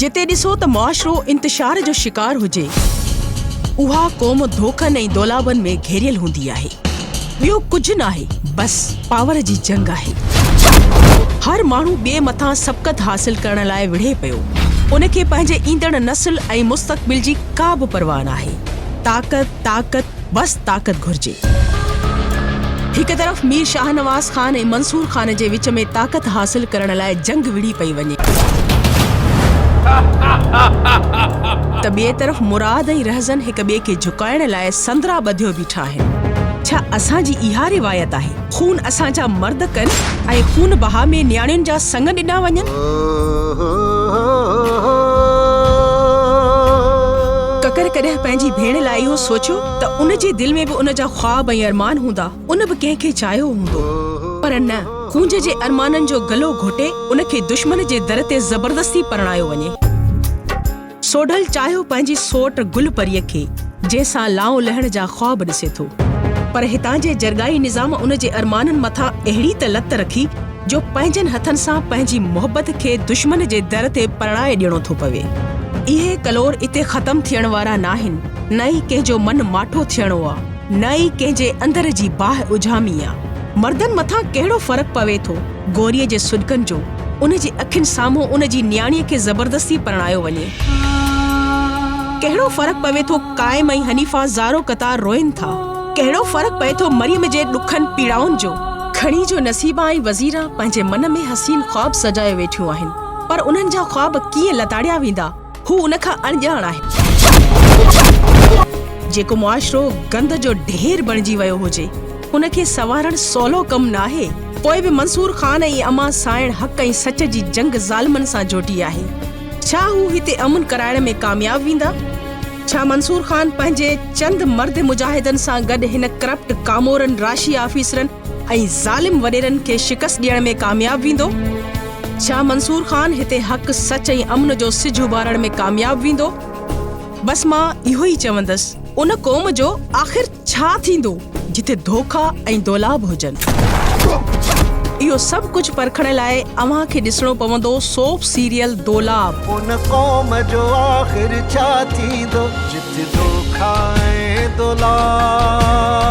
جتي ڏسو ته معاشرو انتشار جو شڪار هجي، اها قوم ڌوڪن ۽ دولابن ۾ گهيريل هوندي آهي. ٻيو ڪجهه ناهي، بس پاور جي جنگ آهي. هر ماڻهو ٻئي مٿان سبقت حاصل ڪرڻ لاء وڙهي پيو. ان کي پنهنجي ايندڙ نسل ۽ مستقبل جي ڪا به پرواهه ناهي. طاقت، طاقت، بس طاقت گهرجي. هڪ طرف مير شاهنواز خان ۽ منصور خان جي وچ ۾ طاقت حاصل ڪرڻ لاء جنگ وڙهي پئي وڃي ته ٻئي طرف مراد ۽ رهزن هڪ ٻئي کي جهڪائڻ لاء سندرا ٻڌيو بيٺا آهن. ڇا اسان جي اها روايت آهي؟ خون اسان جا مرد ڪن ۽ خون بها ۾ نياڻين جا سڱ ڏنا وڃن؟ ڪڪر ڪڏهن پنهنجي ڀيڻ لاء اهو سوچيو ته ان جي دل ۾ به ان جا خواب ۽ ارمان هوندا، ان به ڪنهن کي چاهيو هوندو. پر نه، ڪونج جي ارمانن جو گلو گهوٽي ان کي دشمن جي در تي زبردستي پرڻايو وڃي. سوڍل چاهيو پنهنجي سوٽ گل پريء کي، جنهن سان لانئون لهڻ جا خواب ڏسي ٿو. پر هتان جي جرڳائي نظام ان جي ارمانن مٿان اهڙي ته لت رکي، جو پنهنجن هٿن سان پنهنجي محبت کي دشمن جي در تي پرڻائي ڏيڻو ٿو پوي. اهي ڪلور اتي ختم ٿيڻ وارا ناهن، نه ئي ڪنهن جو من ماٺو ٿيڻو آ، نه ئي ڪنهن جي اندر جي باهه اجهامي آ. مردن مٿان ڪهڙو فرق پوي ٿو گوريء جي سڏڪن جو، ان جي اکين سامهون ان جي نياڻيء کي زبردستي پرڻايو وڃي. ڪهڙو فرق پوي ٿو قائم ۽ حنيفه زارو قطار روئن ٿا. ڪهڙو فرق پئي ٿو مريم جي ڏکن پيڙائن جو. کڻي جو نصيبا ۽ وزيرا پنهنجي من ۾ حسين خواب سجايو ويٺيون آهن پر انهن جا خواب ڪيئن لتاڙيا ويندا هو ان کان اڻڄاڻ آهن. جيڪو معاشرو گند جو ڍير بڻجي ويو هجي ان کي سنوارڻ سولو ڪم ناهي پوء به منصور خان ۽ امان سانئڻ حق ۽ سچ جي جنگ ظالمن سان جوٽي آهي ڇا هو هتي امن ڪرائڻ ۾ ڪامياب ويندا؟ ڇا منصور خان پنهنجي چند مرد مجاهدن سان گڏ هن ڪرپٽ ڪامورن راشي آفيسرن ۽ ظالم وڏيرن کي شڪست ڏيڻ ۾ ڪامياب ويندو؟ ڇا منصور خان هتي حق، سچ ۽ امن جو سج اڀارڻ ۾ ڪامياب ويندو؟ بس مان اهو ئي چوندس ان قوم جو آخر ڇا ٿيندو جتي ڌوڪا ۽ دولاب هجن؟ اهو سڀ ڪجهه پرکڻ لاء اوهان کي ڏسڻو پوندو سوپ سيريل دولاب. ان قوم جو آخر ڇا ٿيندو جت ڌوڪا ۽ دولاب.